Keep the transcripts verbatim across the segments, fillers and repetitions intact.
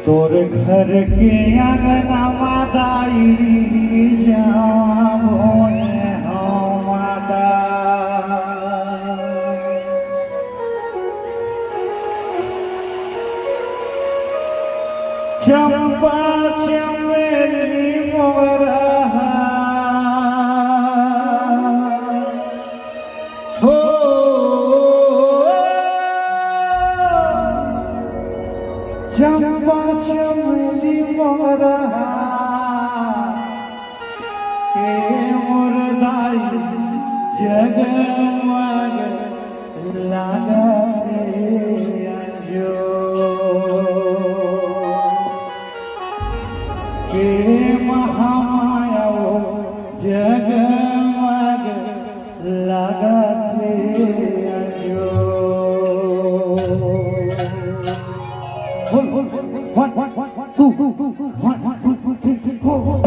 तोर घर के अंगना मा दाई जाबो ए हव माता। चंपा चमेली मोगरा हो, चंपा चमेली मोगरा ए मोर दाई जगमग लागत हे अंजोर। के महामाया ओ जगमग लागत हे अंजोर। बोल, बोल, बोल, बोल। One, one, one, one, two, two, two, two, one, one, two, two, three, three, four.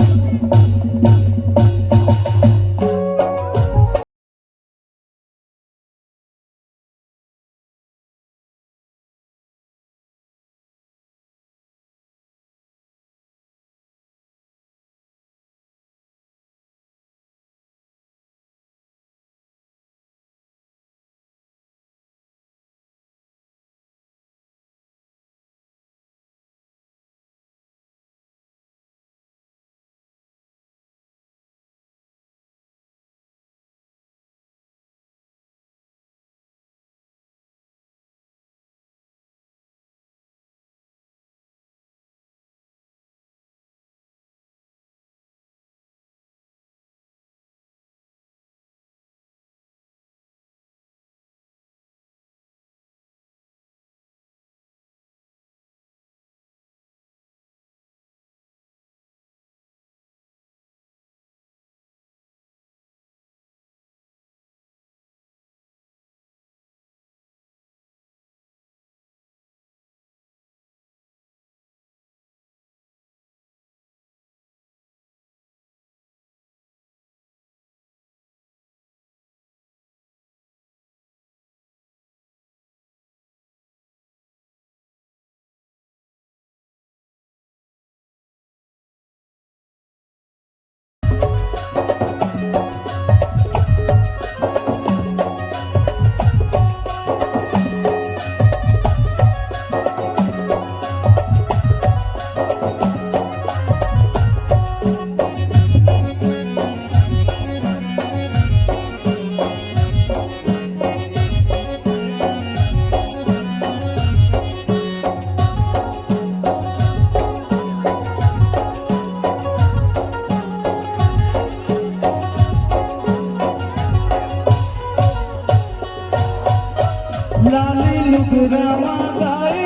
लाली लुगरा मा दाई,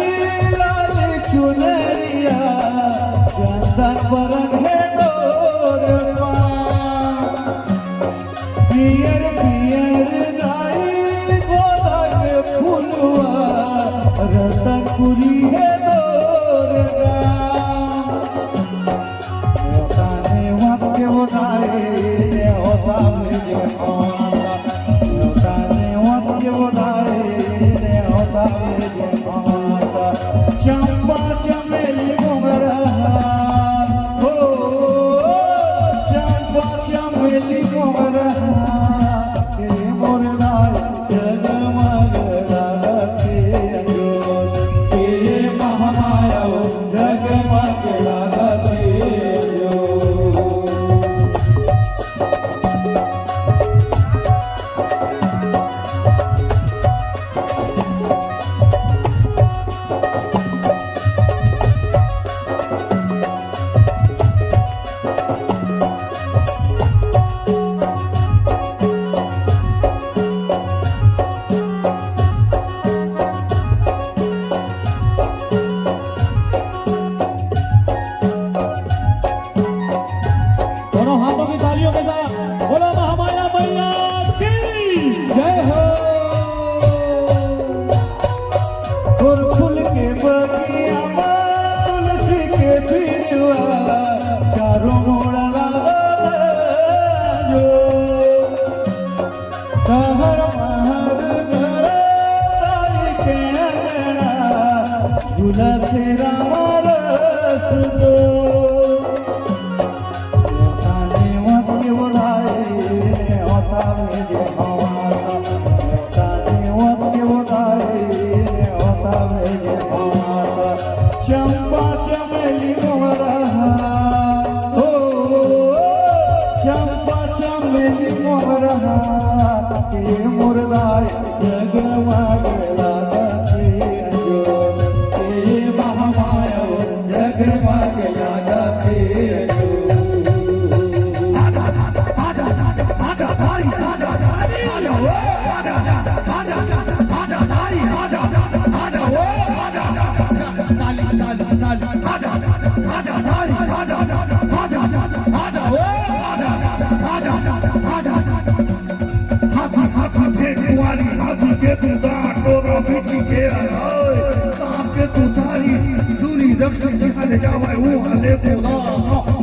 लाली चुनरिया, चंदन बरन हे तोर पाँव। पियर पियर दाई, गोदा के फुलवा, रतनपुरी हे तोर गाँव। नेवता नेवत के बधाई, नेवता भेजे माता। नेवता नेवत के बधाई, नेवता भेजे माता। चंपा चमेली मोगरा, हो, चंपा चमेली मोगरा, ए मोर दाई जगमग लागत हे अंजोर। ए महामाया ओ जगमग लागत हे अंजोर। दोनों हाथों की तालियों के साथ बोलो महामाया मैया की जय हो। और फूल के बगिया मा तुलसी के पिरवा चारों ओर लागल जो। शहर महल घर ताई के अंगना, झूलत हे राम रंग। चंपा चमेली मोर हाथ, ओ, चंपा चमेली मोर हाथ, ए मोर दाई जगमग लागथे अंजोर, ए महामाया जगमग लागथे अंजोर। हाथी, हाथी, फेर कुआरी, हाथी के तू दांत, टोरा बिच्छी के अनाज, सांप के तू तारी, दूरी रख से जिहां ले जावे, उहां ले बोला।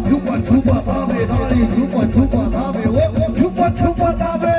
छुपा, छुपा धावे, धारी, छुपा, छुपा धावे, ओ, छुपा, छुपा धावे।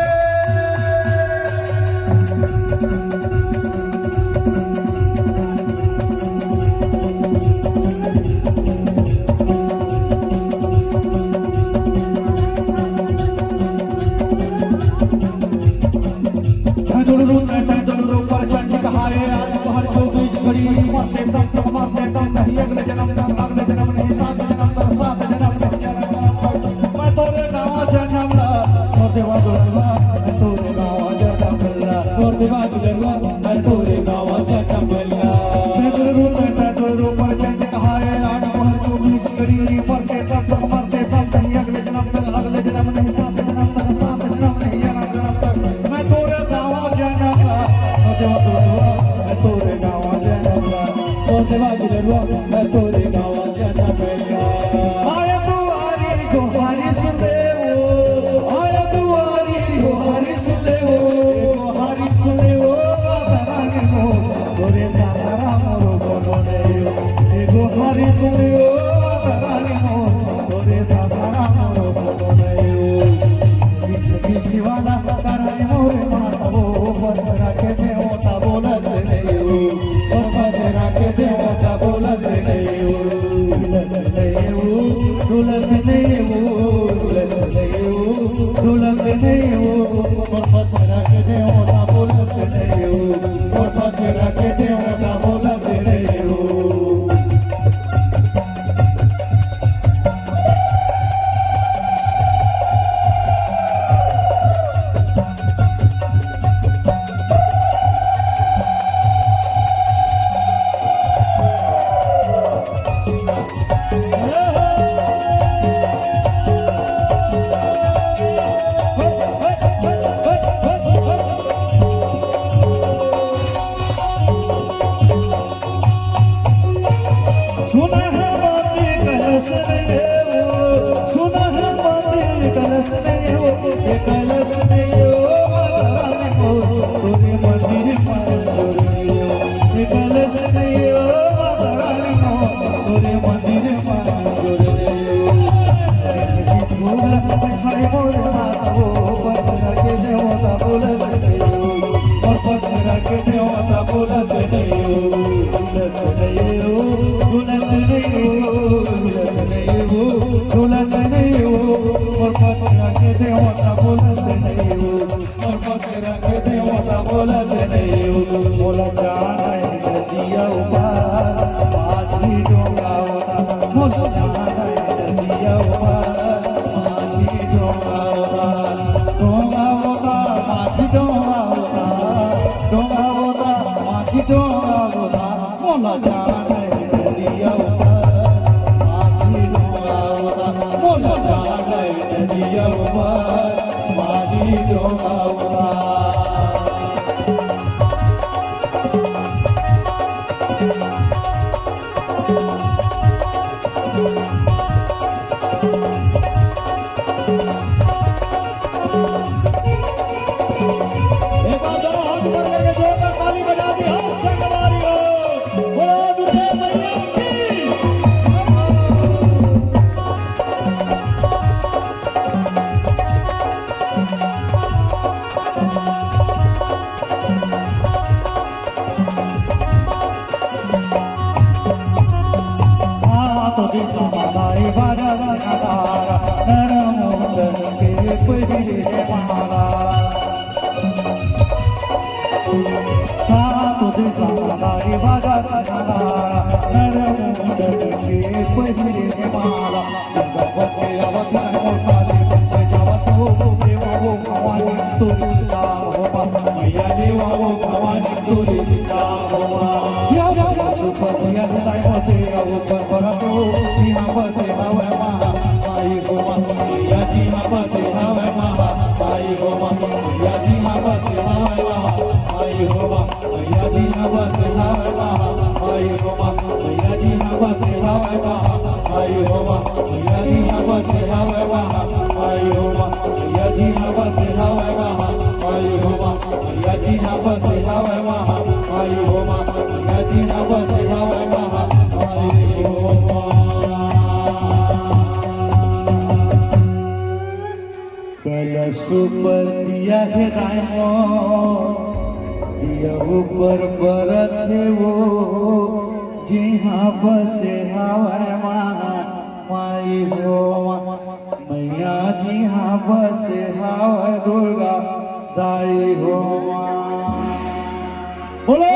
तो दिशा माई बारा नगारा, नरमुंडन के पहिरे माला। सात दिशा माई बारा नगारा, नरमुंडन के पहिरे माला। दुर्गा बन के आवत है मोर काली, बन के जावत हो, देवा वो भवानी तोरी का हो माँ। मैया देवा वो भवानी तोरी का हो माँ। या, या, या, सुपर भैया बताई मोसे, अब ऊपर पर तो, यहाँ बसे हवे माँ, आई हो माँ। मैया जी यहाँ बसे हवे माँ, आई हो माँ। मैया जी यहाँ बसे हवे माँ, आई हो माँ। मैया जी यहाँ बसे हवे माँ, आई हो माँ। मैया जी यहाँ बसे हवे माँ, आई हो माँ। मैया जी यहाँ बसे हवे माँ, आई हो माँ। मैया जी यहाँ बसे हवे माँ, आई हो माँ। मैया जी यहाँ बसे हवे माँ, आई हो माँ। मैया जी यहाँ बसे हवे माँ, आई हो माँ। कलश ऊपर दिया हेराय मोर, दिया ऊपर बरत हे वो, जिहाँ बसे हवे माँ, माई हो माँ। मैया जिहाँ बसे हवे दुर्गा दाई हो माँ। बोलो